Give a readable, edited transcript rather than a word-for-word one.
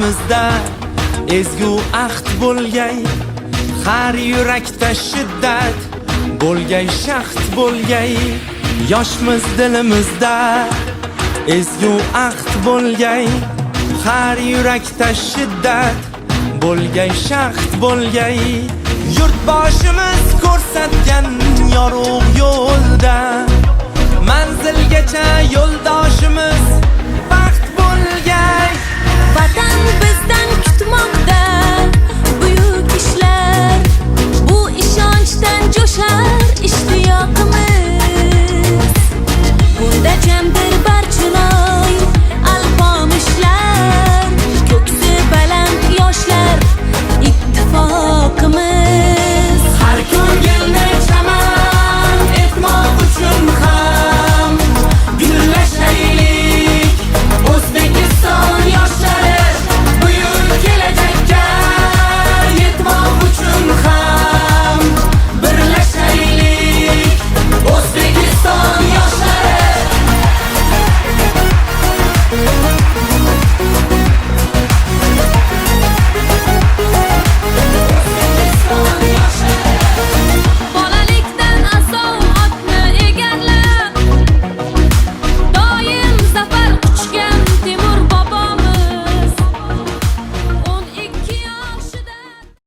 Dilimizda ezgu ahd bo'lgay, har yurakda shiddat bo'lgay, shahd bo'lgay. Yoshmiz, dilimizda ezgu ahd bo'lgay, har yurakda shiddat bo'lgay, shahd bo'lgay. Yurtboshimiz ko'rsatgan yorug' yo'lda.